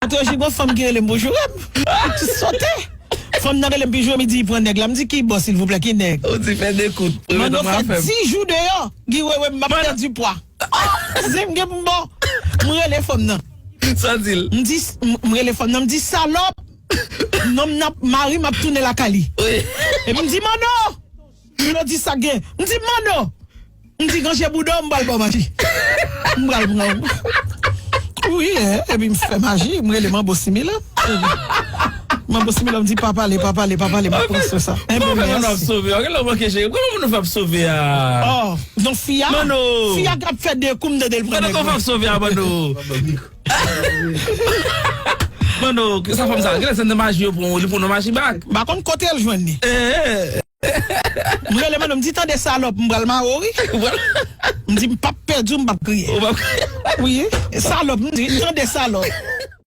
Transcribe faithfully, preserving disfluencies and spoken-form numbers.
Atò, gon fanm ki rele m pou joure m. M ti sote. Fanm nan rele m pi joure m, li di, "Pran nèg la." M di, "Ki bò, silvouplè, ki nèg?" Ou di, "Fè dekout." Manno fè dis jou deyò. Gi wewe, m ap pèdi pwa. Se m gen pou m bò. M rele fanm nan. Sa di l? M di, m, m rele fanm nan, m di, "Salòp, nonm nan, mari m ap tounen lakay li." Wi. Epi m di, "Manno!" Manno di, "Sa gen?" M di, "Manno!" M di, "Ranje bouda w, m pral ba w maji." M pral pran. Wi, eh, epi m fè maji, m rele Manbo Similan. Manbo Similan, m di, "Pa pale, pa pale, pa pale, m ap pran swen sa." Enben, mèsi. Kòman nou ap sove a? Kòman nou fè ap sove a? Oh, non, fi a. Manno. Fi a k ap fè de kou, m tande l pran nèg. Kòman fè ap sove a, Manno? Manno, sa fanm sa, genlè se nan maji yo pran, li pran nan maji bak. M pa konn kote l jwenn li. Eh. M rele Manno, m di, "Tande salòp, m pral mare w, wi." M di, "M p ap pèdi w, m p ap kriye." Ou p ap kriye. Wi, salòp, m di, "Tande salòp."